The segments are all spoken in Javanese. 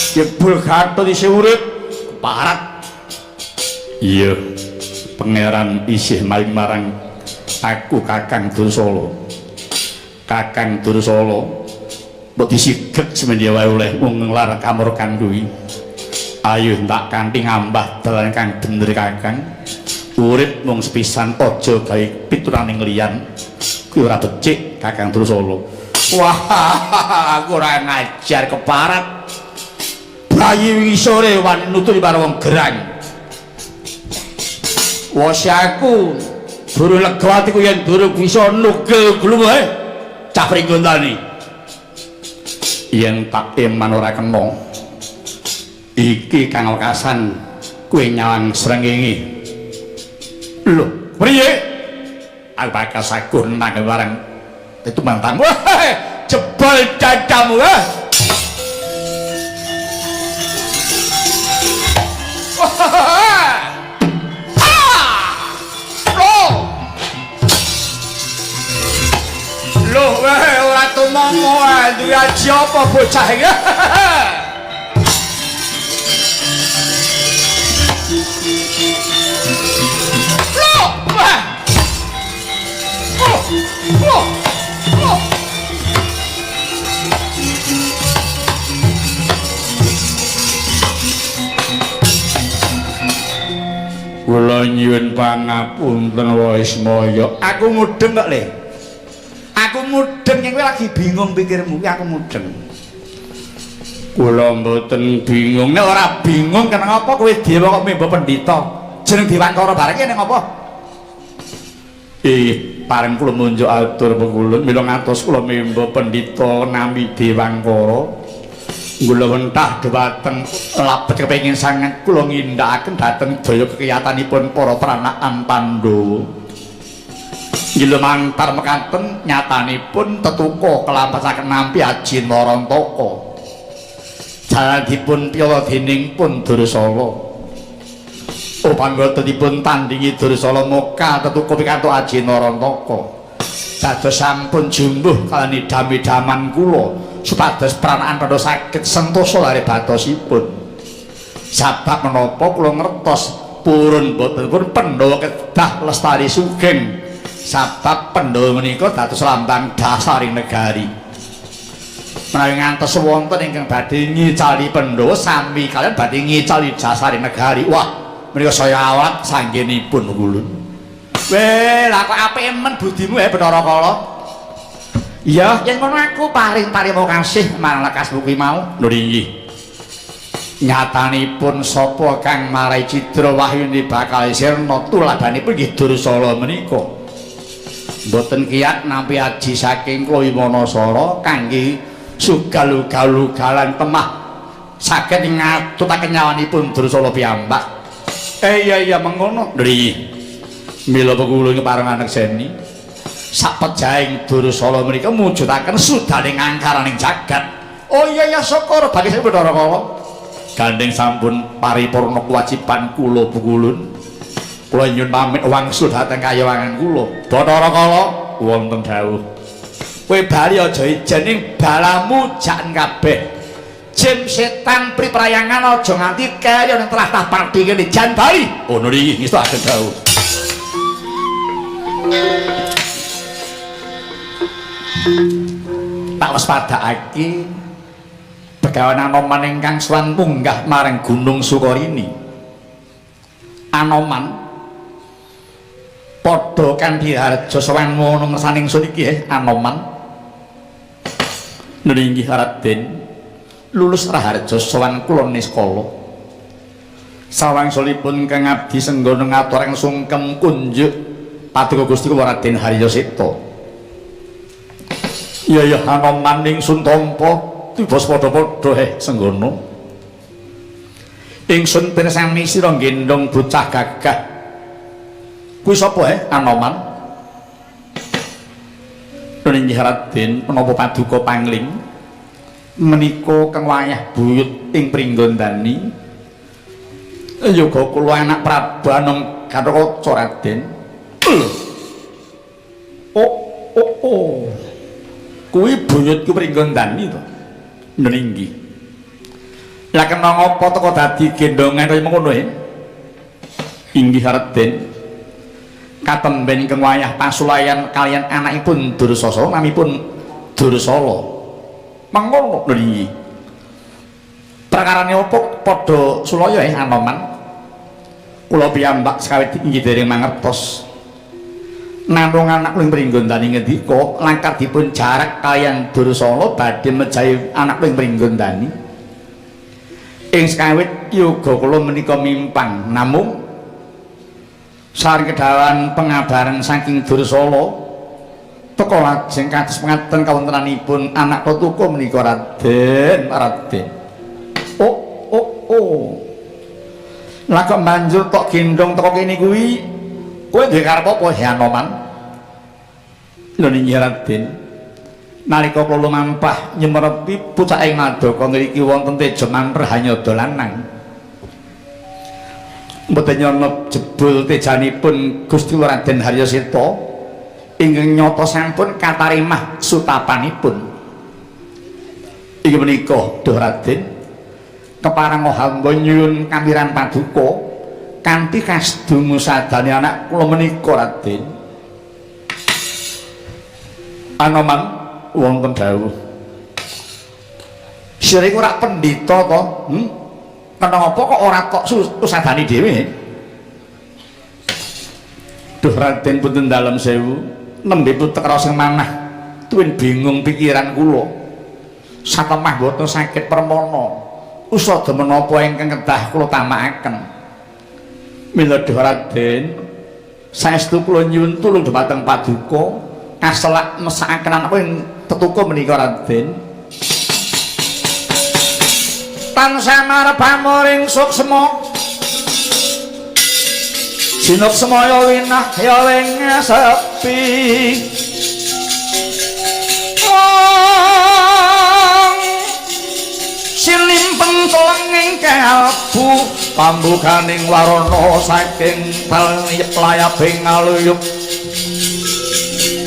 Jebul Gatot isih urip keparat. Iya, pangeran isih maling marang aku Kakang Dursala. Kakang Dursala mbok disigek semendhi wae oleh mung nglar kamurkan kuwi. Ayo tak kanthi ngambah dalan kang bener Kakang. Urip mung sepisan aja gawe pituraning liyan. Kuwi ora becik Kakang Dursala. Wah, aku ora ngajar keparat. Bayi wingi sore wani nuturi marang wong gerang. Wos aku durung lega atiku yen durung bisa nugel gulumu ae. Cah Pringgondani. Yen tak eman ora kena. Iki kang wekasan kowe nyawang srengenge. Lho, priye? Aku bakal saguh nang barang itu mantang. Wah, jebol dadamu. Wah. Loh, weh, ora tumomo ae duwe aji apa bocah iki? Loh, weh. Oh, oh, oh. Kula nyuwun pangapunten Waismaya. Aku mudeng kok, Le. Aku mudeng yen kowe lagi bingung pikirmu, kuwi aku mudeng. Kula mboten bingung. Nek ora bingung kenapa kowe dewa kok memba pendhita? Jeneng Dewangkara bareng ki ning apa? Pareng kula munjuk atur pengulun mila ngantos kula memba pendhita nami Dewangkara. Kula wentah dhumateng labet kepengin sanget kula ngindhakaken dhateng daya kekiyatanipun para pranakan Pandhawa. Ngila mantar mekaten nyatanipun tetuka kelampasaken nampi aji Narantaka. Jalan dipun piyala dening pun Dursala. Oh panggota dipun tandingi Dursala moka tetuka pikantuk aji Narantaka. Dados sampun jumbuh kaliyan idam-idaman kula supados pranakan Pandhawa saged sentosa lare batosipun. Sabab menapa kula ngertos purun boten pun Pandhawa kedah lestari sugeng. Sabab Pandhawa menika dados lambang dasaring negari. Menawi ngantos wonten ingkang badhe ngicali Pandhawa sami kaliyan badhe ngicali dasaring negari. Wah, menika saya awat sanggenipun kulun. Weh, lah kok apike men budimu Bathara Kala. Iya, yen ngono aku paring tarima kasih marang lekasmu kuwi mau. Lho inggih. Nyatanipun sapa kang marai cidra wahyune bakal sirna tuladhanipun nggih Dursala menika. Mboten kiyat nampi aji saking Klowi Wanasara kangge sugal-ugal-ugalan temah saged ngatutaken nyawanipun Dursala piyambak. Iya iya mengono. Lho inggih. Mila kula kepareng anekseni sapejahing Dursala menika mujudaken sudaning angkaraning jagat. Oh iya iya syukur bagi saya Bathara Kala. Gandeng sampun paripurna kewajiban kula pukulun. Kula nyuwun pamit wangsul dhateng kayawangan kula. Bathara Kala wonten dawuh. Kowe bali aja ijen ning balamu jak kabeh. Jim setan priprayangan aja nganti kaya ning tlatah pati kene jan bali. Oh niki ngestu ageng dawuh. Tak waspadakake Begawan Anoman ingkang sowan munggah marang Gunung Sukorini. Anoman padha kanthi harja sowan ngono ngersane ingsun iki Anoman. Nringgih Raden, lulus raharja sowan kula niskala. Sawangsulipun kang abdi senggono ngaturaken sungkem kunjuk paduka Gusti kula Raden Haryaseta. Iya iya Anoman ingsun tampa tiba padha-padha senggono. Ingsun pirsani sira nggendhong bocah gagah. Kuwi sapa Anoman? Inggih Raden, menapa paduka pangling menika kang wayah buyut ing Pringgondani. Yoga kula anak Prabu Anom Gathotkaca Raden. Oh oh oh. Kuwi buyutku Pringgondani to. Nggih. Lah kena ngapa teko dadi gendongan kaya mengkono e? Inggih Raden. Katemben ingkang wayah pasulayan kaliyan anakipun Dursasana namipun Dursala. Mengkono lho niki. Perkarane apa padha sulaya Anoman? Kula piyambak sekawit inggih dereng mangertos. Namung anak kula ing Pringgondani ngendika langkar dipun jarak kaliyan Dursala badhe mejahi anak kula ing Pringgondani. Ing sekawit yoga kula menika mimpang, namung saring kedawan pengabaran saking Dursala teka lajeng kados pengaten kawontenanipun anak tetuka menika Raden, Raden. Oh, oh, oh. Lah kok banjur tok gendhong teko kene kuwi, kowe duwe karep apa ya Anoman? Lho niki Raden. Nalika kula lumampah nyumerepi pucaking madaka ngriki wonten teja mantra hanyada lanang. Mboten nyono jebul tejanipun Gusti Raden Haryaseta ingkang nyata sampun katarimah sutapanipun. Inggih menika duh Raden, kepareng hamba nyuwun kamiran paduka kanthi kasdungu sadane anak kula menika Raden. Anoman wonten dawuh. Sira iku ora pendhita to? Kena apa kok ora tok usadani dhewe? Duh Raden punten dalem sewu, nembe putek rasa manah tuwin bingung pikiran kula. Satemah boten saged permana. Usada menapa ingkang kedah kula tamakaken? Mila duh Raden, saestu kula nyuwun tulung dhumateng paduka kaselak mesakaken anak ing tetuka menika Raden. Tansah marep amoring suksma sinuksmaya winah ya ing sepi. Silimpen celenging kalbu pambukaning warana saking playabing ngaluyup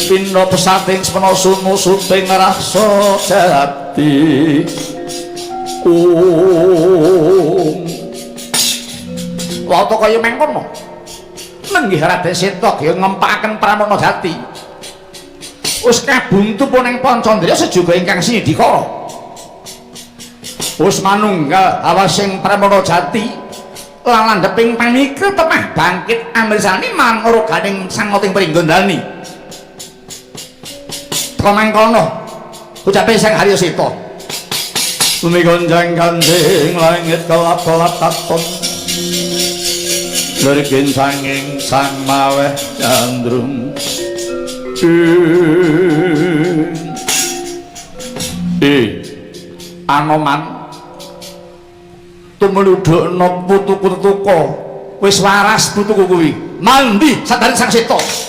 pindha pesating semana sumusuting rasa jati. Om wata kaya mengkono nenggih Raden Seta kaya ngempakaken Pramana Jati. Wis kabuntu pun ing Pancandriya sejuga ingkang sinidikara. Wis manunggal awasing Pramana Jati lan landheping panika temah bangkit amirsani marang roganing sangoting Pringgondani. Teka mangkono ucape Sang Haryaseta. Bumi gonjang ganjing langit kelap-kelap katon lirkin sanging sang maweh gandrung. Anoman tumludukna putuku tetuka wis waras putuku kuwi mandi sadare Sang Seta.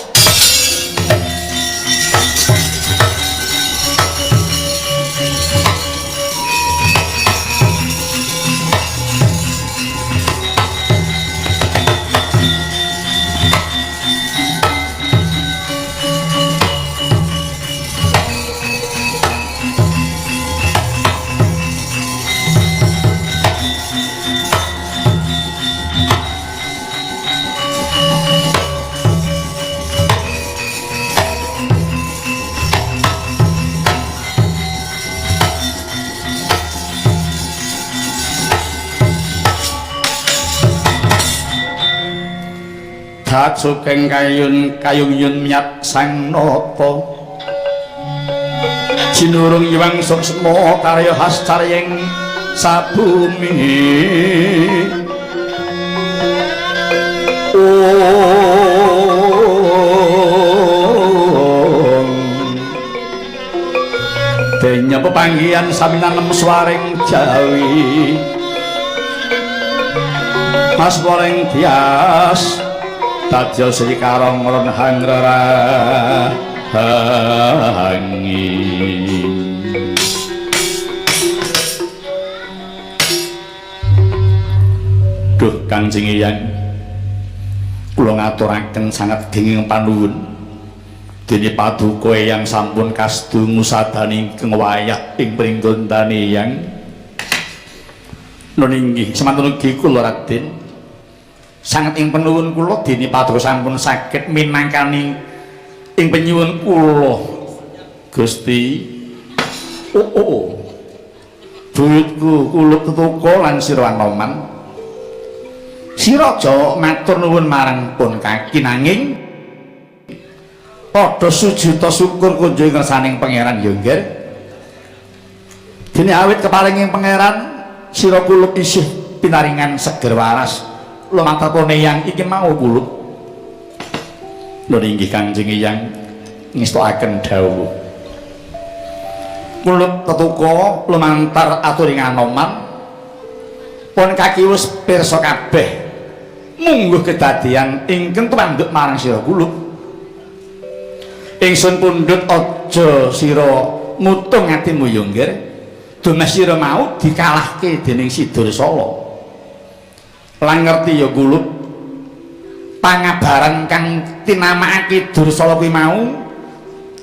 Sugeng kayun kayung yun miat sang nata jinurung iwang suksma karya hascaryeng sabumi. Om denya pepanggihan sami nanem swaring Jawi Mas waring tias Dadya Sri Karong ron hangrerahangi. Duh Kangjeng Eyang, kula ngaturaken sanget genging panuwun dene paduka Eyang sampun kasdu ngusadani ingkang wayah ing pringgondane Eyang. Nun inggih semanten ugi kula Raden. Sanget ing penuwun kula dene paduka sampun saged minangkani ing penyuwun kula Gusti. Oh, oh. Buyutku kulup tetuka lan sira Anoman. Sira aja matur nuwun marang pun kaki nanging padha sujuta syukur kunjung ngersaning pangeran ya nggih. Dene awit keparinging pangeran sira kulup isih pinaringan seger waras lumantar yang iki mau kulup. Lho inggih Kanjeng Eyang ngestokaken dawuh. Kulup tetuka lumantar aturing Anoman pun kaki wis pirsa kabeh mungguh kedadian ingkang tumanduk marang sira kulup. Ingsun pundhut aja sira mutung atimu ya nggih. Dumeh sira mau dikalahke dening si Dursala. Lan ngerti ya kulup pangabaran kang tinamakake Dursala kuwi mau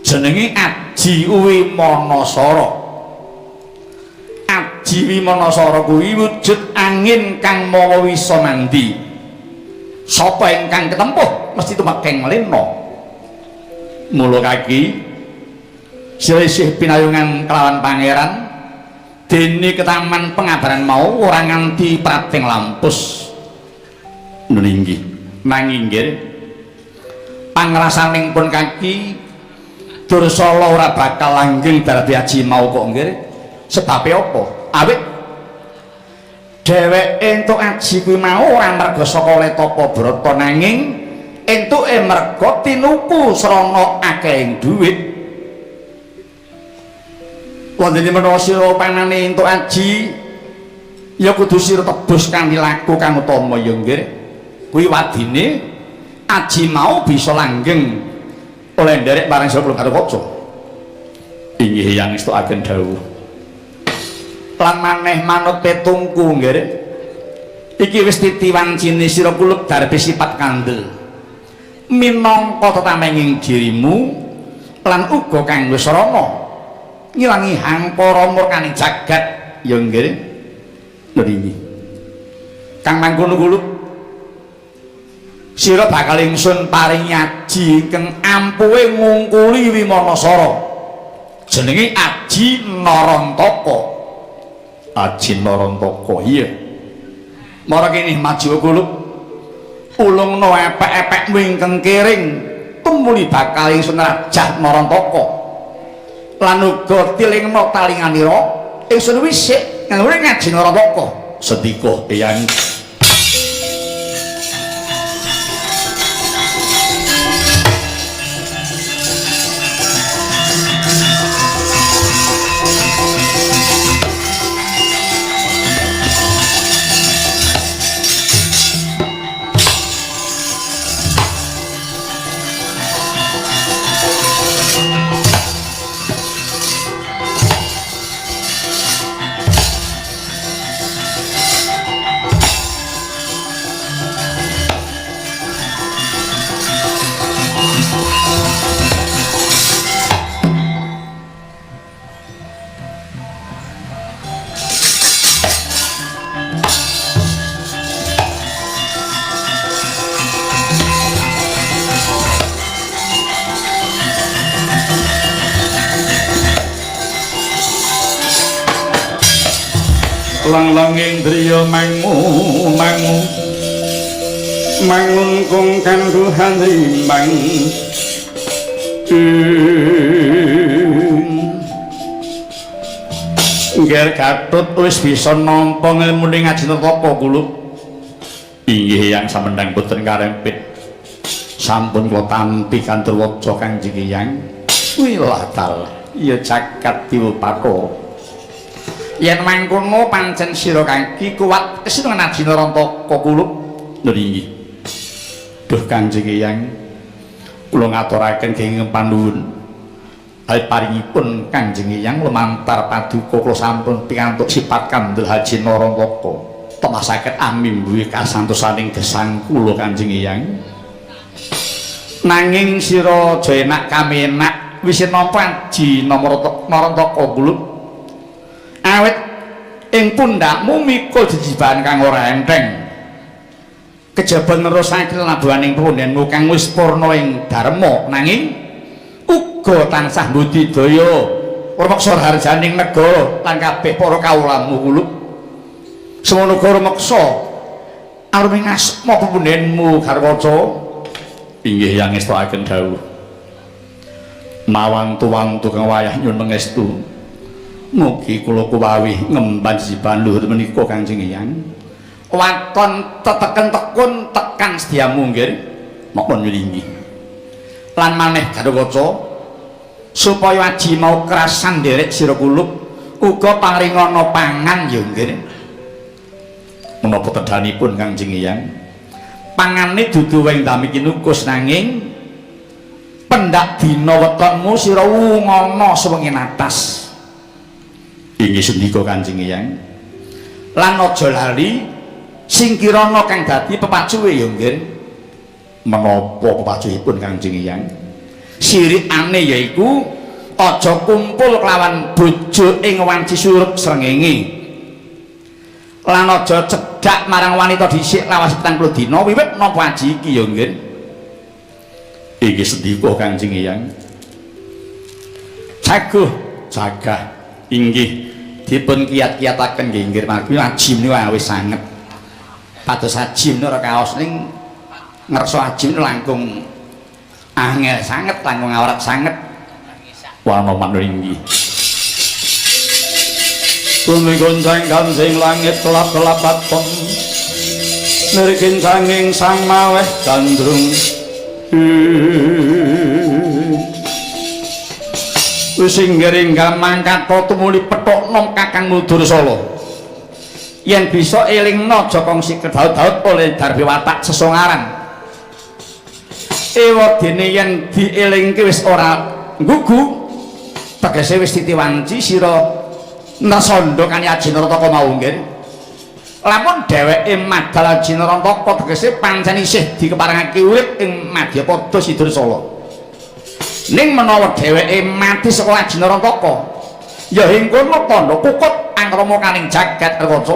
jenenge Aji Wimanasara. Aji Wimanasara kuwi wujud angin kang mawa wisa mandi. Sapa ingkang ketempuh mesti tumekeng lena. Mula kaki sira isih pinayungan kelawan pangeran dene ketaman pengabaran mau ora nganti prating lampus. Nun inggih nanging nggih pangrasaning pun kaki Dursala ora bakal langgeng dadi aji mau kok nggih. Sebabe apa? Awit dheweke entuk aji kuwi mau ora merga saka letapa brata nanging entuke merga tinuku srana akehing dhuwit. Wondene menawa sira panane entuk aji ya kudu sira tebus kanthi laku kang utama ya nggih. Kuwi wadine aji mau bisa langgeng oleh nderek marang sira karo kaca. Inggih yang ngestokaken dawuh. Lan maneh manut petungku nggih. Iki wis titiwancine sira kulup darbe sifat kandel. Minangka tetamenging dirimu lan uga kanggo sarana ngilangi hangkara murkaning jagat ya nggih. Lho inggih. Kang mangkono kulup sira bakal ingsun paringi aji ingkang ampuhe ngungkuli Wimanasara. Jenenge Aji Narantaka. Aji Narantaka iya. Mara kene maju kulup ulungna epek-epekmu ingkang kiring tumuli bakal ingsun rajah Narantaka. Lan uga tilingna talinganira ingsun wisik nganggo ngaji Narantaka. Sendika Eyang. Lang-langing driya mangu mangu mangun kung kanduhan rimang Ngger Gatut wis bisa nampa ngelmune ngaji Nartaka kulup. Inggih yang samendang boten karempit. Sampun kula tampi kantur waca Kanjeng Eyang. Wilah dalah ya jagat diwupaka. Yen mangkono pancen sira kaki kuat sira ngaji Narantaka kulup. Lho inggih. Duh Kanjeng Eyang kula ngaturaken kenging panuwun. Awit paringipun Kanjeng Eyang lumantar paduka kula sampun pikantuk sifat kandel Haji Narantaka. Temah saged amimbuhi kasantosaning gesang kula Kanjeng Eyang. Nanging sira aja enak kamenak wis nampa Haji Narantaka kulup. Awit Ing pundhakmu mikul jejibahan kang ora enteng. Kejaba nerusake lelabuhaning pepundhenmu kang wis purna ing dharma nanging uga tansah budidaya rumeksa harjaning negara lan kabeh para kawulamu kulup. Semono uga rumeksa aruming asma pepundhenmu Garwaca. Inggih yang ngestokaken dawuh. Mawantu-wantu kang wayah nyuwun pangestu. Mugi kula kuwawih ngemban jejibahan luhur menika Kangjeng Hyang. Waton teteken tekun tekan sediamu nggih. Monggo nyuwun. Lan maneh Garwaca supaya aji mau krasan nderek sira kulup uga paringana pangan ya nggih. Menapa tedhanipun Kangjeng Hyang? Pangane dudu weng dami kinukus nanging pendak dina wetonmu sira wungana sewengi natas. Inggih sendika Kanjeng Hyang. Lan aja lali singkirana kang dadi pepacuwe ya nggih. Menapa pepacuhipun Kanjeng Hyang? Sirikane yaiku aja kumpul kelawan bojo ing wanci surup srengenge. Lan aja cedhak marang wanita dhisik lawas 40 dina wiwit nampa aji iki ya nggih. Inggih sendika Kanjeng Hyang. Jaguh jagah inggih dipun kiat-kiataken nggih nggih margi aji menika wis sanget. Pados aji menika ora kaos ning ngersa aji menika langkung angel sanget, langkung awrat sanget. Wana manur inggih. Bumi goncang kancing langit kelap-kelap aton nirkincanging sang maweh gandrung. Wis inggih mangkat tumuli pethuk nom Kakang Dursala. Yen bisa elingna aja kongsi kedaut-daut oleh darbi watak sesongaran. Ewadene yen dielingke wis ora nggugu, tegese wis titiwanci sira nesandha kani Aji Narantaka mau nggih. Lamun dheweke madal Aji Narantaka tegese pancen isih dikeparengake urip ing Madyapada Sidursala. Ning menawa dheweke mati saka Aji Narantaka, ya ing kono tandha kukut angrama kaning jagat Rewaca.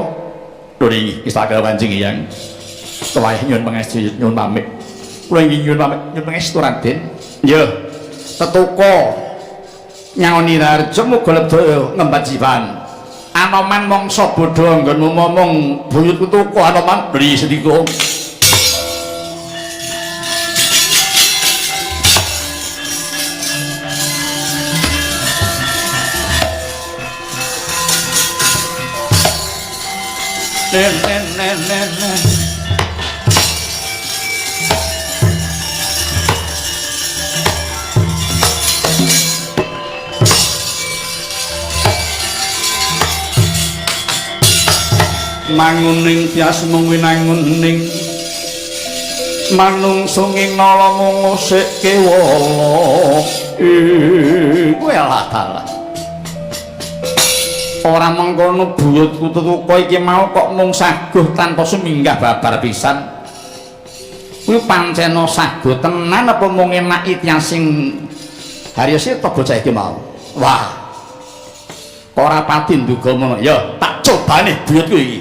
Lho inggih istaka Kanjeng Hyang. Tuwayah nyuwun pangestu nyuwun pamit. Kula inggih nyuwun pamit nyuwun pangestu Raden. Nggih. Tetuka nyangoni raharja muga lebda ngembat jiwan. Anoman mangsa bodho anggonmu momong buyutku tuku Anoman beli sendika. Nen nen nen nen nen. Manguning tias mung winanguning manungsung ing nala mung usik kewala. Kowe lah dalah. Ora mengkono buyutku tetuka iki mau kok mung saguh tanpa suminggah babar pisan. Kuwi pancena saguh tenan apa mung enaki tiyang sing Haryaseta bocah iki mau. Wah. Ora pati nduga ngono. Ya, tak cobane buyutku iki.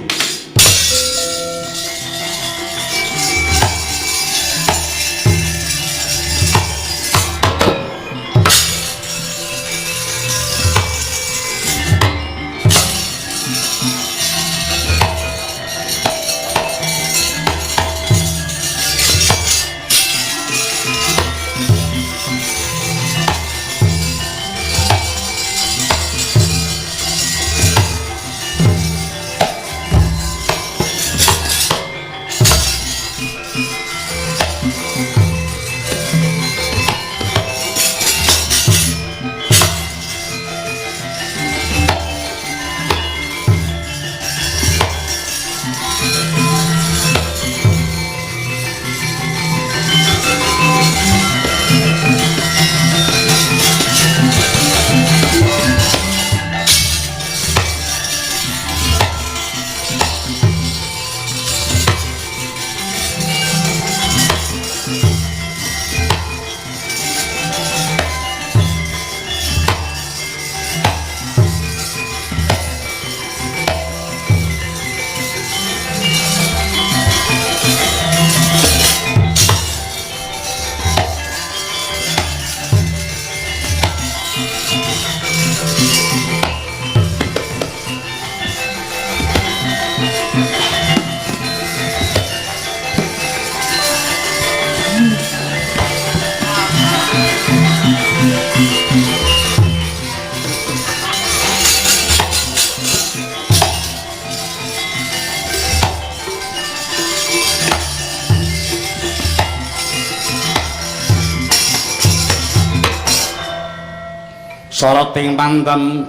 Soroting pantem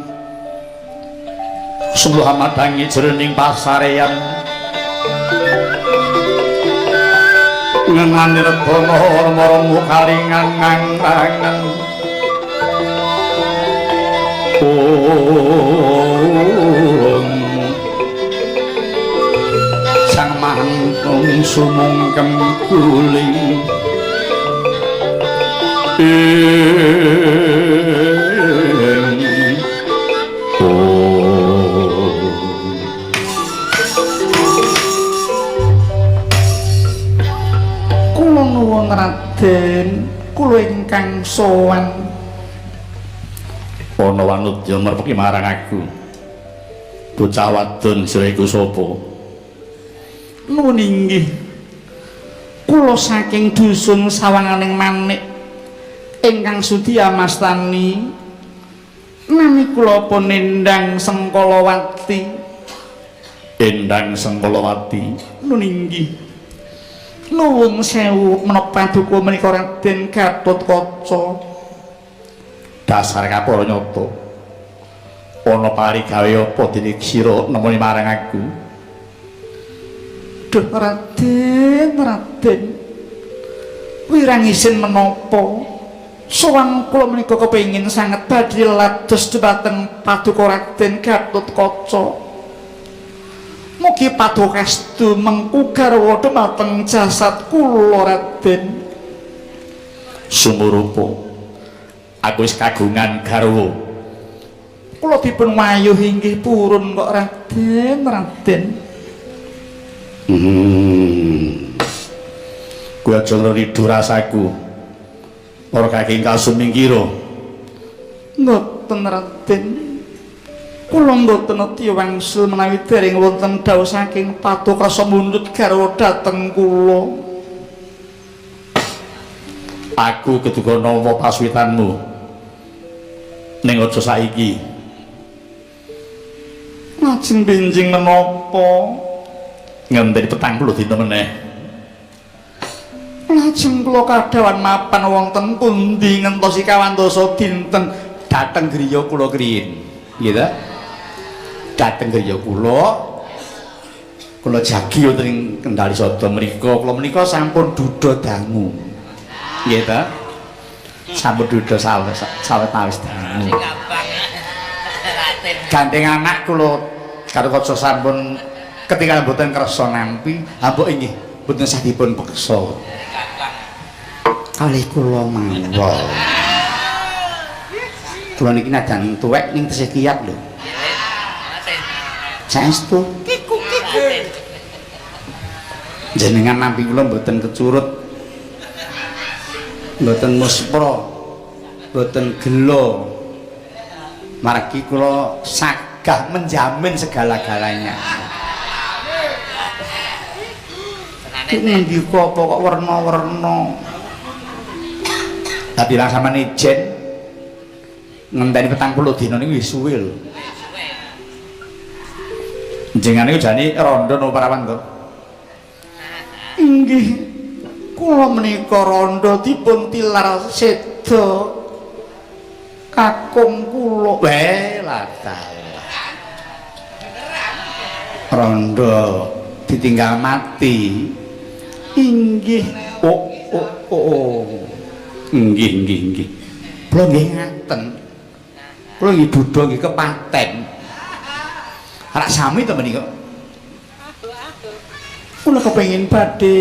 sumuh madangi jroning pasareyan ngenani rebana marang kalingan ngangan. Om Sang Mantung sumungkem guling Kula nuwun Raden, kula ingkang sowan. Ana wanudya merpeki marang aku. Bocah wadon sira iku sapa? Nuwun inggih. Kula saking dusun Sawanganing Manik ingkang sudi amastani. Nami kula pun Endang Sengkalawati. Endang Sengkalawati. Nuwun inggih. Nuwun sewu menapa paduka menika Raden Gatotkaca. Dasar kapara nyata. Ana parigawe apa dene sira nemoni marang aku? Duh Raden, Raden. Wirang isin menapa? Sowan kula menika kepengin sanget badhe lados dhumateng paduka Raden Gatotkaca. Mugi paduka estu mengku garwa dhumateng jasad kula Raden. Sumurupa. Aku wis kagungan garwa. Kula dipun wayuh inggih purun kok Raden, Raden. Kuwi aja nridu rasaku. Ora kaking kasumingkira. Mboten Raden. Kula mboten nedya wangsul menawi dereng wonten dawuh saking paduka kersa mundhut garwa dhateng kula. Aku keduga nampa paswitanmu. Ning aja saiki. Lajeng benjing menapa? Ngenteni 40 dina meneh. Lajeng kula kadhawan mapan wonten pundi ngentosi 25 dinten dhateng griya kula kriyin. Nggih ta? Dhateng griya kula. Kula jagi wonten ing Kendali Sada mriku. Kula menika sampun duda dangu. Nggih ta? Sampun duda sawetawis dangu. Gandeng anak kula Gatotkaca sampun ketinggalan mboten kersa nampi, mbok inggih mboten sah dipun peksa. Kalih kula mawon. Kula niki najan tuwek ning tesih kiyat lho. Saestu kiku kiku. Jenengan nampi kula mboten kecurut. Mboten muspra. Mboten gelo. Margi kula sagah menjamin segala-galanya. Iki ngendika apa kok werna-werna. Tapi lah sampeyan ijen ngenteni 40 dina niku wis suwe lho. Jenengan niku jane rondo napa parawan to? Inggih. Kula menika rondo dipun tilar seda kakung kula. Weh, latal. Rondo ditinggal mati. Inggih. Oh, oh, oh. Nggih, nggih, nggih. Kula nggih ngaten. Kula nggih duda nggih kepaten. Rak sami to menika. Kula kepengin badhe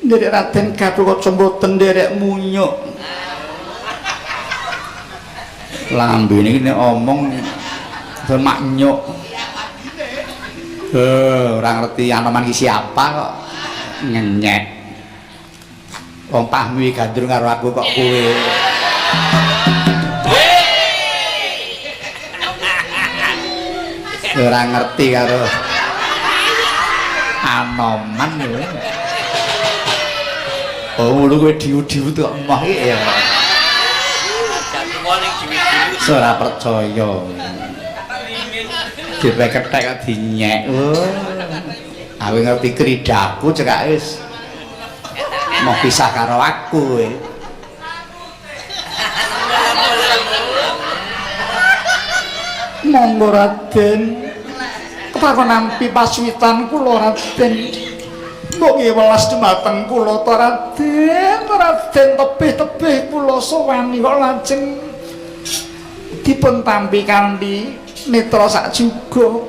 nderek Raden Gatotkaca mboten nderek munyuk. Lambene iki nek omong maknyuk. Ora ngerti Anoman iki siapa kok ngenyek. Wong pahmi gandrung karo aku kok kowe. Ora ngerti karo Anoman kowe. Oh, ngono kowe diu-diu kok emoh iki ya. Ora percaya. Dipek-kethek kok dinyek. Oh. Aku ngerti kridaku cekak wis. Mau pisah karo aku kowe. Monggo Raden. Kepara nampi pasuwitan kula Raden. Mbok nggih welas dumateng kula to Raden. Raden tebih-tebih kula sowani kok lajeng dipun tampi kanthi netra sak juga.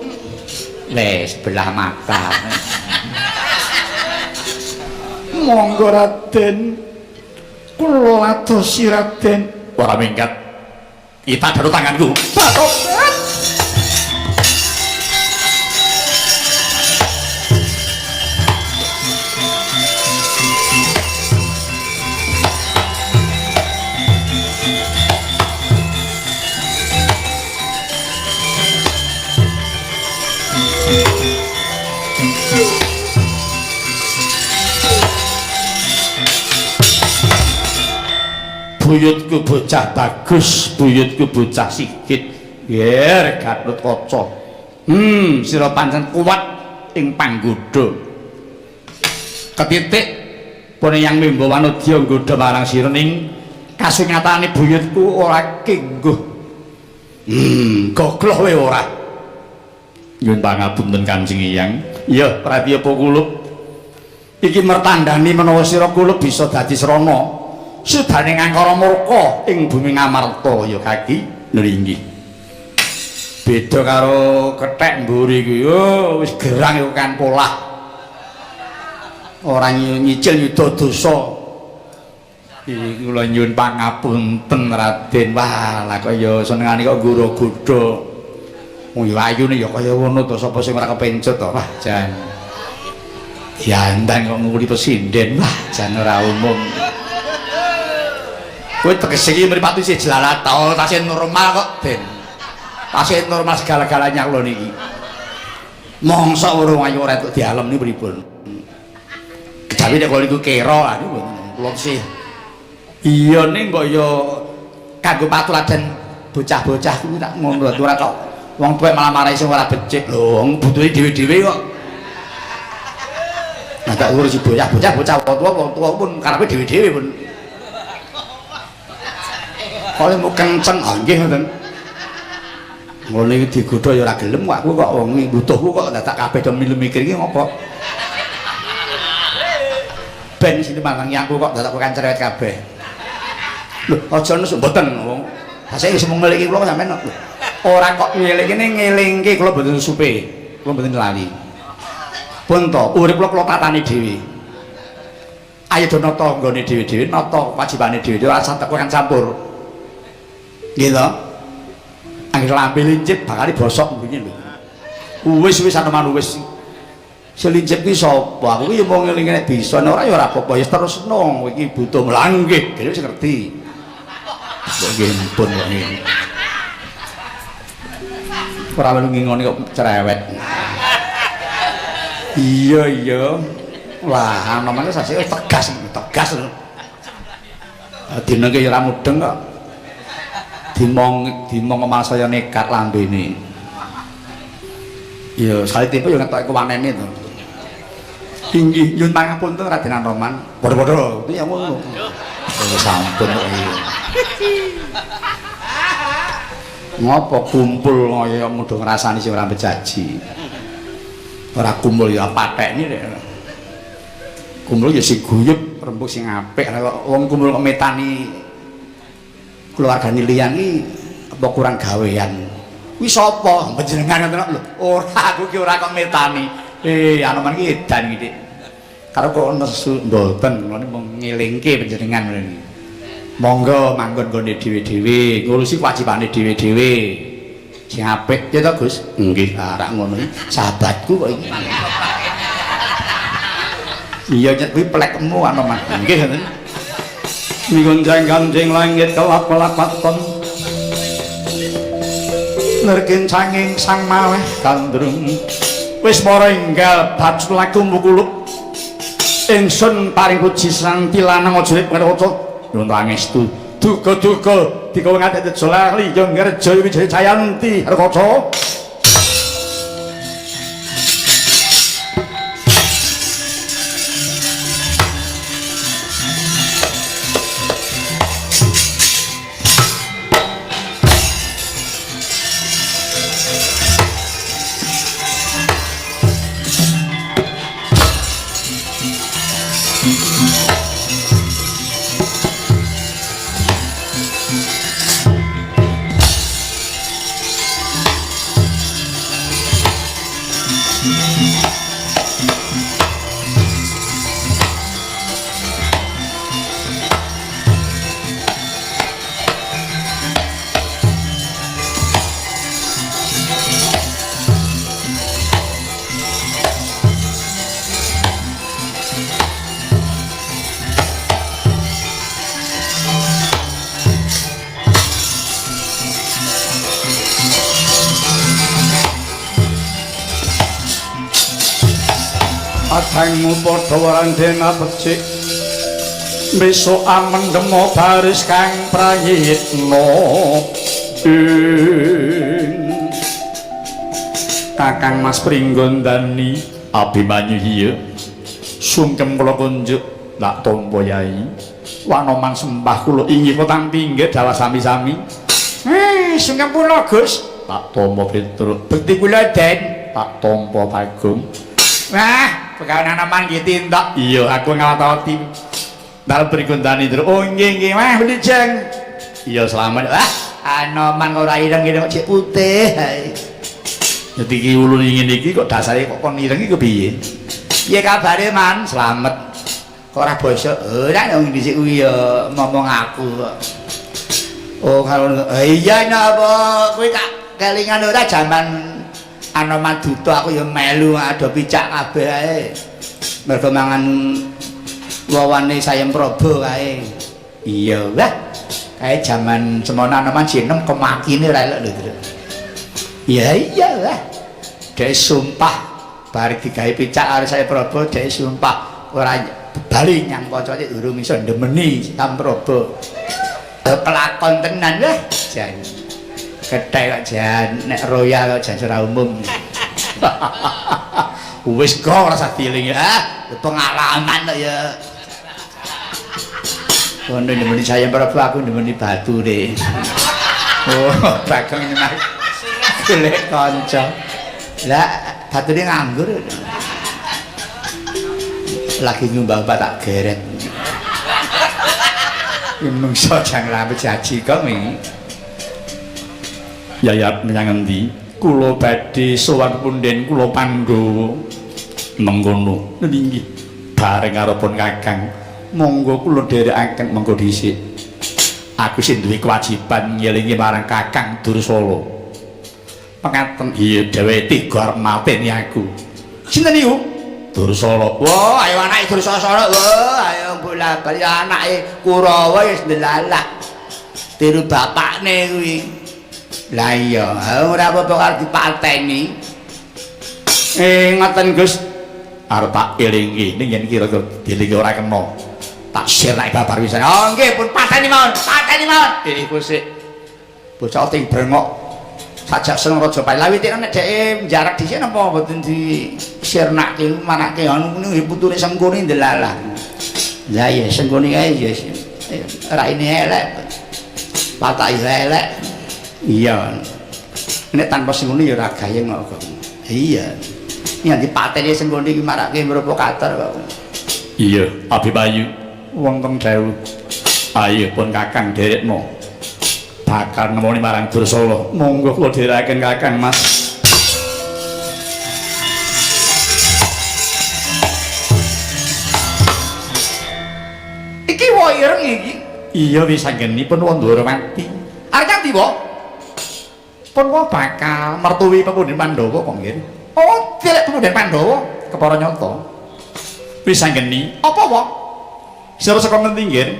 Le sebelah mata. Monggo Raden. Kula adosi Raden. Ora minggat. Ita daru tanganku. Batobat. Buyutku bocah bagus, buyutku bocah sigit. Yer Gatotkaca. Sira pancen kuat ing panggodha. Ketitik pun yang mimba wanodya nggodha marang sira ning kasunyatane buyutku ora kengguh. Gogloh kowe ora. Nyuwun pangapunten Kanjeng Hyang. Iya, Prabu Kulup. Iki mertandani menawa sira Kulup bisa dadi srana. Sudane ngangkara murka ing bumi Ngamarta ya kaki nringgih. Beda karo kethek mburi kuwi yo wis gerang iku kan polah. Ora nyicil nyuda dosa. Iki kula nyuwun pangapunten Raden. Wah, lah kok ya senengane kok ngura godha. Wong ya ayune ya kaya ngono to, sapa sing ora kepencut to. Wah, jan. Diandan kok nguli pesinden. Wah, jan ora umum. Kowe tegese iki mripate isih jlalat ta, tasih normal kok, Den. Tasih normal segala-galanya kula niki. Mongso urung ayu ora entuk dialem niku pripun. Kejawi nek kula niku kera lha niku kula sih. Iya ning kok ya kanggo patuladan bocah-bocah kuwi tak ngono ora kok wong tuwek malah marahi sing ora becik. Lho, wong butuhe dhewe-dhewe kok. Nah tak ngurusi bocah-bocah, bocah wong tuwa pun karepe dhewe-dhewe pun. Kale mau kenceng, ah nggih ngoten. Ngono iki digodha ya ora gelem kok aku kok wong butuhku kok dadak kabeh do milu mikir iki ngopo. Ben sini mantangi aku kok dadak kan cerewet kabeh. Lho, aja nesu mboten wong. Saiki wis mung ngeliki kula sampean kok. Ora kok ngeliki ngelingke kula mboten supe. Kula mboten lali. Pun to, urip kula kula tatani dhewe. Ayo do nata nggone dhewe-dhewe, nata kewajibane dhewe-dhewe, ora usah teko kan campur. Nggih to? Angger lambe lincip bakal bosok ngene lho. Wis anoman wis. Selincip ki sapa? Aku ki ya mung ngelingi nek bisa, nek ora ya ora apa-apa, ya terusno kowe iki butuh mlang nggih, dhewe wis ngerti. Kok nggih pun kok ngene. Ora melu ngingoni kok cerewet. Iya iya. Wah, anomane sasih wis tegas, tegas. Dina ki ya ora mudeng kok. Dimong dimong malah saya nekat lambene. Ya, sekali tipe ya ngetoke kewanene to. Inggih, nyuwun pangapunten Raden Anoman. Padha-padha, kuwi ya ngono. Oh, sampun kok iki. Ngopo kumpul kaya mudho ngrasani sing ora bejaji. Ora kumpul ya pathekne rek. Kumpul ya sing guyub, rembug sing apik. Lah kok wong kumpul kok metani keluargane liyan iki apa kurang gawean. Kuwi sapa? Panjenengan ngoten lho. Ora, aku ki ora kok metani. Anoman ki edan iki, Dik. Karo kok nesu mboten, kula mung ngelingke panjenengan ngene. Monggo manggon nggone dhewe-dhewe, ngurusi kewajibane dhewe-dhewe. Sing apik ya to, Gus? Nggih, ora ngono iki. Sahabatku kok iki. Iya, nyet kuwi plekmu Anoman. Nggih ngoten. Migonjang-ganjing langit kelap-kelap waton. Nerkincanging sang malih gandrung. Wis para enggal bacut laku mukulup. Ingsun paring puji sang tilanang aja ngerwaca. Nyuwun pangestu. Duga-duga dika ngatek tejo lali ya ngerja Wijaya Jayanti Harkaca. Padangmu padha warandena becik. Besok amendemo baris kang prayitna. Kakang Mas Pringgondani Abimanyu iya. Sungkem kula kunjuk tak tampa Yai. Wanoman sembah kula inggih kula tampi nggih dawah sami-sami. Sungkem kula Gus. Tak tampa Petruk. Bekti kula Den. Tak tampa Bagong. Wah, pegawe Anoman nggih tindak. Iya, aku ngawat-awati. Dalem Pringgondani Ndra. Oh nggih nggih, wah Wilujeng. Iya selamat. Wah, Anoman ora ireng-ireng kok cek putih. Dadi iki ulun ingin iki kok dasare kok kon ireng iki kepiye? Piye kabare, Man? Slamet. Kok ora basa? Ora wong dhisik kuwi ya ngomong aku kok. Oh, karo iya napa kowe tak kelingan ora jaman Anoman duta aku ya melu ado picak kabeh ae. Mergo mangan wawane Sayem Prabu kae. Iya, wah. Kae jaman semono Anoman jek kemakine ora elok lho, Tru. Iya iya lah. Dhek sumpah bar digawe picak karo Sayem Prabu, dhek sumpah ora bali nyang kancane durung iso ndemeni Sayem Prabu. Kelakon tenan wah, jan. Kethek kok jan nek royal kok jan ora umum. Wis kok ora usah dielingi. Ah, pengalaman kok ya. Kono ndemeni Sayem Prabu aku ndemeni bature. Oh, Bagong nyemak golek kanca. Lah, bature nganggur. Lagi nyumbang tak geret. Mungso jang lampe jaji kok wingi. Yayat menyang endi? Kula badhe sowan punden kula Pandhawa. Mengkono. Nggih. Bareng karepun Kakang. Monggo kula dherekaken mengko dhisik. Aku sing duwe kewajiban ngelingi marang Kakang Dursala. Pengaten iya dheweke tiga arep mateni aku. Sinten niku? Dursala. Wah, ayo anake Dursala. Wah, ayo bola-bali anake Kurawa wis ndelalah. Tiru bapakne kuwi. Lah iya, ora apa-apa karo dipateni. Ngoten Gus. Arep tak elingi ning yen kira-kira dielingi ora kena. Tak sirnake babar wisan. Oh nggih, pun pateni mawon, pateni mawon. Iku sik bocah ting brengok. Sajak seneng raja Pali. Lah witik nek dheke njarak dhisik napa mboten disirnake manake anu nggih putune Sengkuni ndelalah. Lah iya Sengkuni kae ya raine elek. Patake elek. Iya. Nek tanpa Sengkuni ya ora gayeng kok. Iya. Yen dipateni Sengkuni iki marake mropokator kok. Iya, Abimanyu wonten dawuh. Ayo pun Kakang derekno. Bakal nemoni marang Dursala. Monggo kula dherekaken Kakang Mas. Iki wae ireng iki. Iya wis anggenipun Wandharawati. Arep nyang ndi, Pak? Pun wae bakal mertuwi pepundhen Pandhawa kok nggih. Oh, dilek pepundhen Pandhawa kepara nyata. Wis anggeni. Apa, Pak? Sira saka ngendi nggih?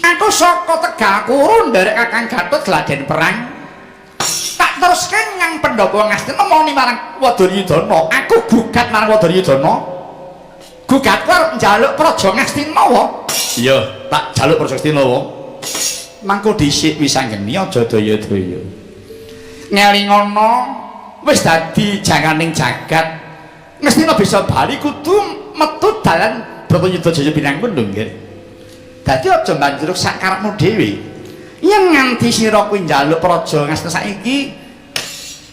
Aku saka Tegal Kuru nderek Kakang Gatot gladen perang. Tak teruske nyang Pandhawa Ngastina nemoni marang Waduryudana. Aku gugat marang Waduryudana. Gugatku arep njaluk Praja Ngastina wae. Iya, tak jaluk Praja Ngastina wae. Mangko dhisik wis anggeni aja daya-daya. Ngelingono wis dadi janganing jagat. Ngastina bisa bali kudu metu dalan Bratayuda Jaya Binangun lho nggih. Dadi aja banjur sak karepmu dhewe. Yen nganti sira kuwi njaluk Praja Ngastina saiki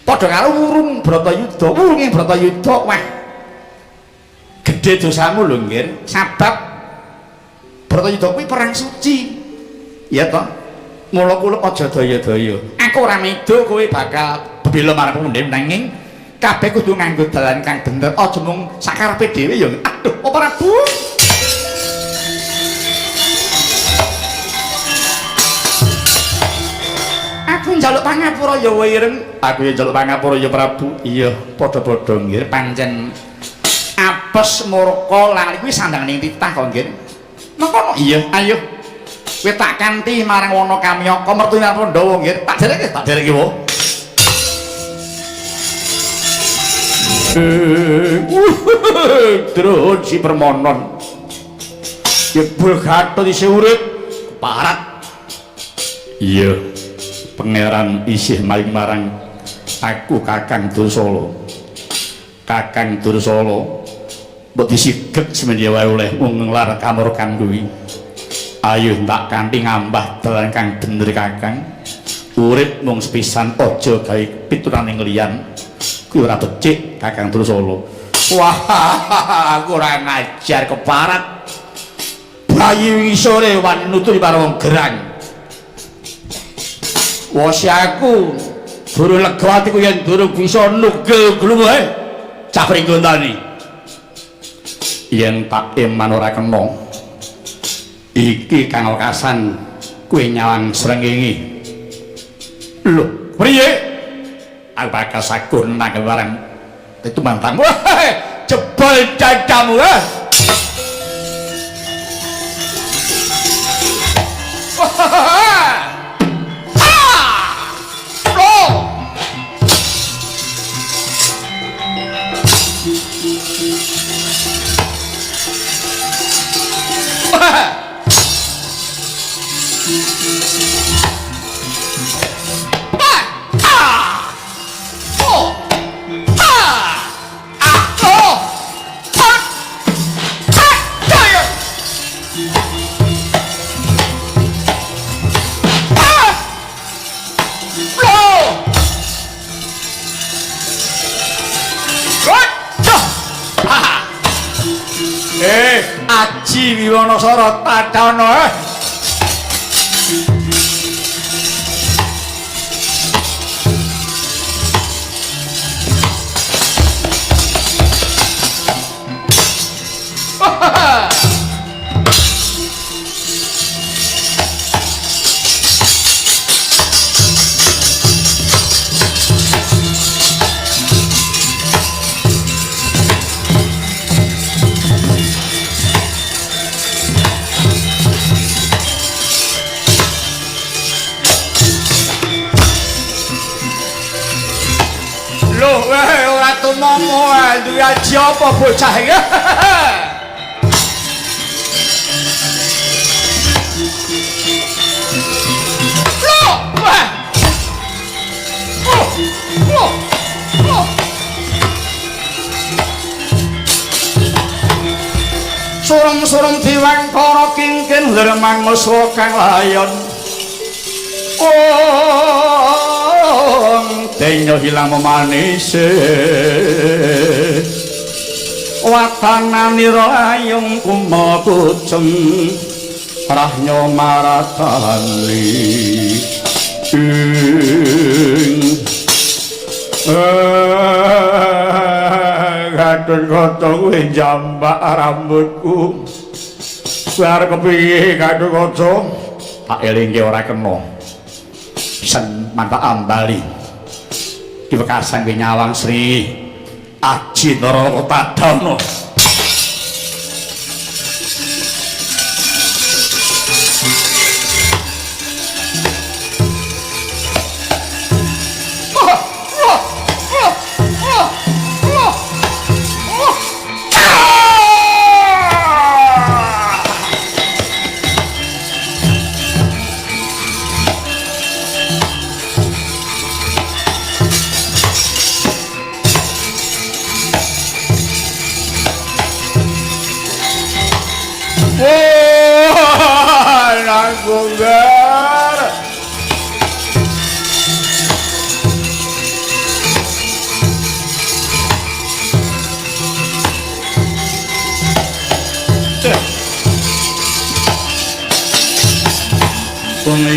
padha karo wurung Bratayuda, wurunge Bratayuda wah. Gedhe dosamu lho nggih. Sabab Bratayuda kuwi perang suci. Iya toh? Mula kula aja daya-daya. Aku ora medo kowe bakal bebela marang pepundhen nanging kabeh kudu nganggo dalan kang bener. Aja mung sakarepe dhewe ya. Aduh, apa Prabu? Aku njaluk pangapura ya wireng. Aku ya njaluk pangapura ya Prabu. Iya, padha-padha nggih. Pancen apes murka lali kuwi sandang ning titah kok nggih. Mengkono. Iya, ayo. Kowe tak kanthi marang wana Kamyaka mertu marang Pandhawa nggih. Tak dereke, tak dereke wae. Druhun si Permonon. Jebul Gatot isih urip keparat. Iya, pangeran isih maring marang aku Kakang Dursala. Kakang Dursala mbok disigek semene wae oleh nglar kamurkan kuwi. Ayo tak kanthi ngambah dalan kang bener Kakang. Urip mung sepisan aja gawe pituraning liyan. Kuwi ora becik Kakang Dursala. Wah, aku ora ngajar keparat. Bayi wingi sore wani nuturi para wong gerang. Wasi aku durung lega atiku yen durung bisa nugel gluwe cah pringgondani. Yen tak eman ora kena. Iki kang wekasan kuwi nyawang srengenge. Lho, priye? Aku bakal sagun nang barang itu mantangmu. Jebol dadamu. Aji Wiwanasara tadana. Duwe aji apa bocah iki? Loh, wah. Oh, oh, oh. Surem-surem diwangkara kingkin lermang mesra kang layon. Oh, denyo hilang memanise. Watananira ayung kumakucem rahnyo maratani ing Gatot Kaca kuwi jambak rambutku. Kowe arep kepiye Gatot Kaca? Tak elingke ora kena. Sen mantak ambali. Ki wekasan kuwi nyawang Sri Aji Naraka Tadana.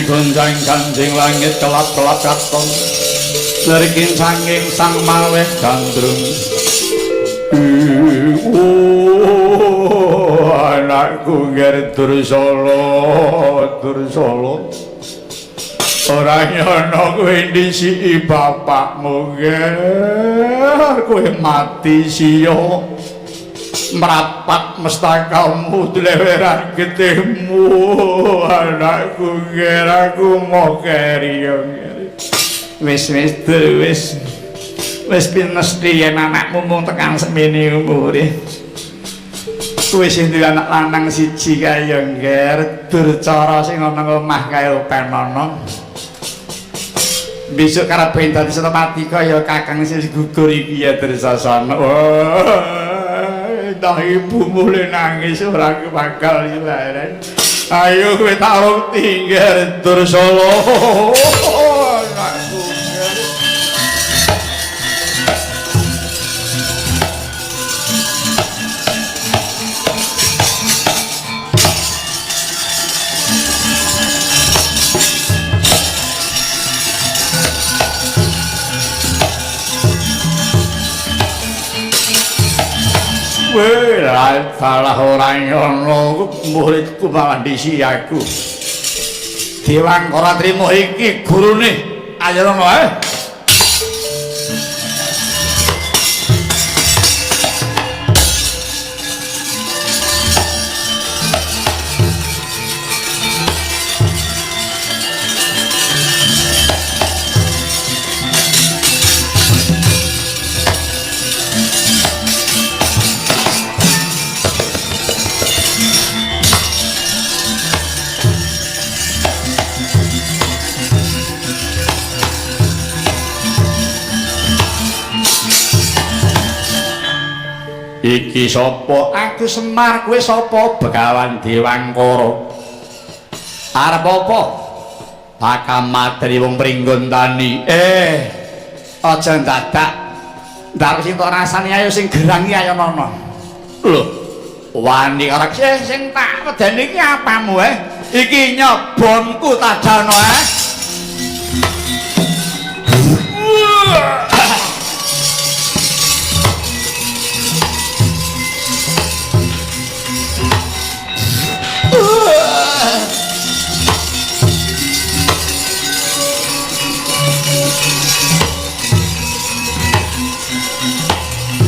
Gonjang ganjing langit kelap-kelap katon lerikin sanging sang maweh gandrung. Oh, anakku nger Dursala, Dursala ora nyono kowe ndisiki bapakmu nger, kowe mati siya mrapat mestakamu dleweran getihmu anakku nger, aku mau keri ya nger. Wis wis wis Wis pinesti yen anakmu mung tekan semene umure. Kowe sing duwe anak lanang siji kae ya ngger, durcara sing ana omah kae openono. Besok karepe dadi Senopati kaya kakang sing gugur iki ya Dursasana. Entah ibumu le nangis ora bakal leren. Ayo kowe tak rung tinggal Dursala. Anakku. Weh, salah ora ngono, muridku malah ndisi aku. Dewangkara trimo iki gurune. Ayo rono ae. Iki sapa? Aku Semar, kowe sapa? Begawan Dewangkara. Arep apa? Pakamatri wong Pringgontani. Aja ndadak. Ndak sing tok rasane ayo sing gerang iki ayo nono. Lho, wani karo sing tak wedeni iki apamu eh? Iki nyobonku tadano eh.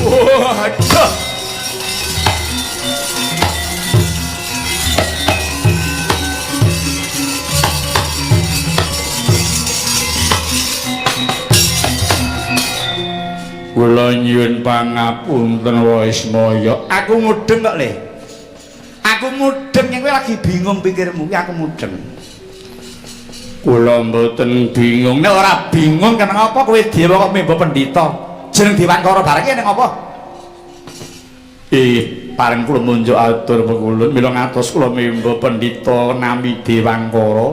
Waduh. Kula nyuwun pangapunten Waismaya. Aku mudeng kok, Le. Aku mudeng yen kowe lagi bingung pikirmu, aku mudeng. Kula mboten bingung. Nek ora bingung kenapa kowe dewa kok membo pendhita? Jeneng Dewangkara bareng iki ning apa? Pareng kula munjuk atur pekulun mila ngatos kula membo pendhita nami Dewangkara.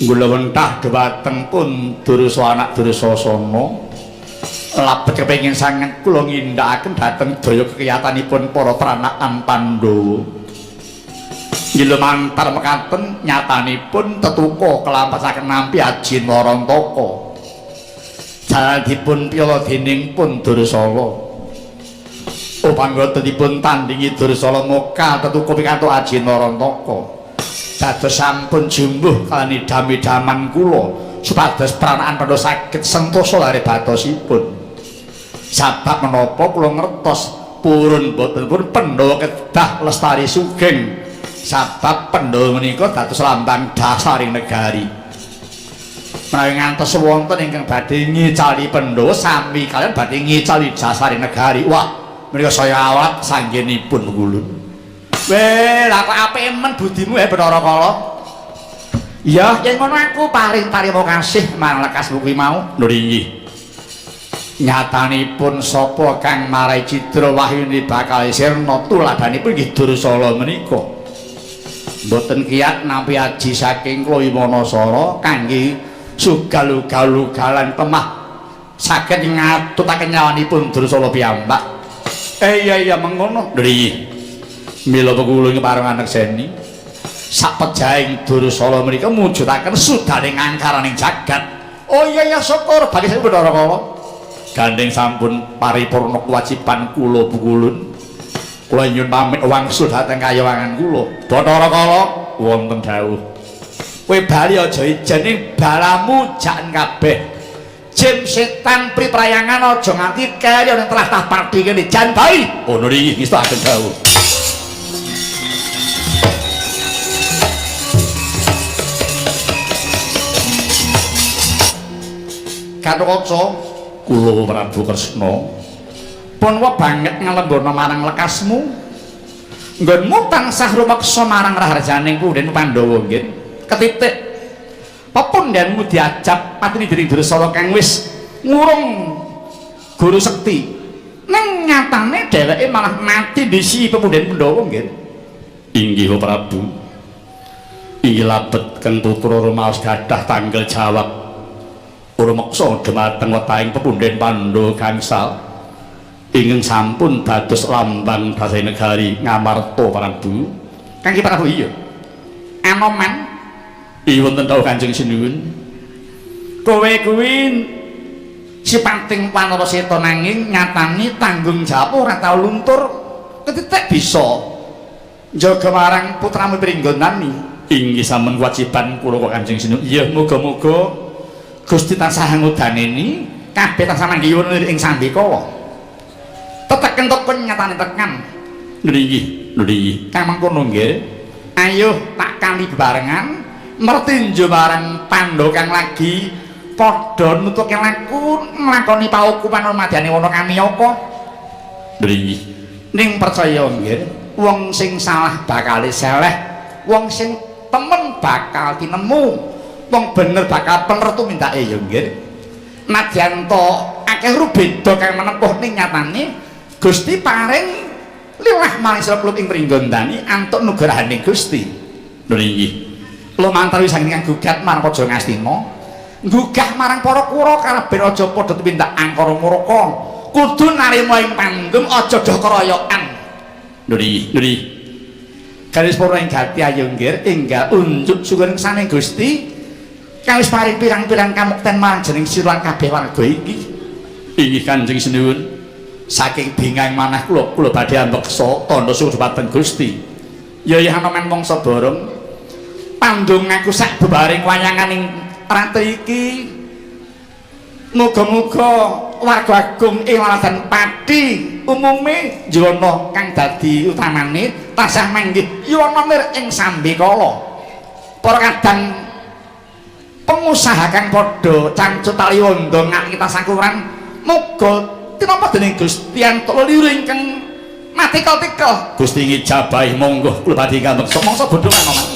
Kula wentah dhumateng pun Dursa anak Dursasana. Labet kepengin sanget kula ngindhakaken dhateng daya kekiyatanipun para pranakan Pandhawa. Ngilumantar mekaten nyatanipun tetuka kelampasaken nampi aji Narantaka. Jalan dipun piyala dening pun Dursala. Upanggota dipun tandingi Dursala moka tetuka pikantuk aji Narantaka. Dados sampun jumbuh kaliyan idam-idaman kula supados pranakan Pandhawa saged sentosa lare batosipun. Sabab menapa kula ngertos purun boten pun Pandhawa kedah lestari sugeng. Sabab Pandhawa menika dados lambang dasaring negari. Menawi ngantos wonten ingkang badhe ngicali Pandhawa sami kaliyan badhe ngicali dasaring negari. Wah, menika saya awat sanggenipun kulun. Weh, lha kok apike men budimu Bathara Kala. Ya, yen ngono aku paring tarima kasih marang lekasmu kuwi mau. Lho inggih. Nyatanipun sapa kang marai cidra wahyune bakal sirna tuladhanipun nggih Dursala menika. Mboten kiyat nampi aji saking Klowimanasara kangge sugal-ugal-ugalan pemah saged ngatutaken nyawanipun Dursala piyambak. Iya iya mengono. Lho inggih. Mila kula kepareng anekseni sapejahing Dursala menika mujudaken sudaning angkaraning jagat. Oh iya iya syukur bagi saya Bathara Kala. Gandeng sampun paripurna kewajiban kula bukulun. Kula nyuwun pamit wangsul dhateng kayawangan kula. Bathara Kala wonten dawuh. Kowe bali aja ijen ning balamu jak kabeh. Jim setan priprayangan aja nganti keri ning tlatah pati kene jan bali. Ngono iki ngestokaken dawuh. Gatotkaca Kula Prabu Kresna punwa banget ngalembana marang lekasmu. Nggonmu tansah rumeksa marang raharjaning punden Pandhawa nggih. Ketitik pepundhenmu diajab patini dening Dursala kang wis ngurung guru sekti. Ning nyatane dheweke malah mati disi pepunden Pandhawa nggih. Inggih Prabu. Inggih labet kang putra rumaos gadah tanggal jawab rumeksa dhumateng wetahing pepunden Pandhawa gangsal ingkang sampun dados lambang dasar negari Ngamarta Prabu. Kang Prabu iya. Anoman iya wonten dawuh Kanjeng Sinuwun. Kowe kuwi sipating Wanara Seta nanging nyatane tanggung jawab ora tau luntur ketitik bisa njaga marang putramu Pringgondani. Inggih sampun kewajiban kula kok Kanjeng Sinuwun. Iya muga-muga Gusti tansah ngudaneni kabeh tansah manggihi ing sambekala. Teteken tepen nyatane tekan. Nggih, nggih. Kang mengkono nggih. Ayo tak kali bebarengan mertinju marang Pandhawa kang lagi padha nutuke laku nglakoni paukuman madyane wana Kamiyaka. Nggih. Ning percaya nggih, wong sing salah bakal seleh, wong sing temen bakal tinemu, wong bener bakal pener tumindake ya nggih. Nadyan to akeh rubeda kang menempuh ning nyatane Gusti paring lilah maring sira klub ing Pringgondani antuk nugrahaning Gusti. Lho inggih. Lumantar wis ingkang gugat marang Raja Ngastina, nggugah marang para Kura kalaben aja padha tumindak angkara murka. Kudu narima ing pandum aja do keroyokan. Lho inggih, lho inggih. Garis purna ing gati ayo nggih enggal unjuk syukur saning Gusti kang wis paring pirang-pirang kamukten marang jeneng sira lan kabeh warga iki. Inggih Kanjeng Sinuwun. Saking bingang manah kula kula badhe ambeksa tandha syukur dhumateng Gusti. Ya ya Hanoman mangsa bareng pandung aku sak bebaring wayanganing ratu iki. Muga-muga warga agung ing waladan Pati umume yuwana kang dadi utamane tansah manggih yuwana mir ing sambekala. Para kadang pengusaha kang padha cancut taliwondo ngak kita sakuran muga tinapa dening Gusti antuk leliru ingkang matikel-tikel. Gusti ngijabahi monggo kula badhe ngameksa mangsa bodho Hanoman.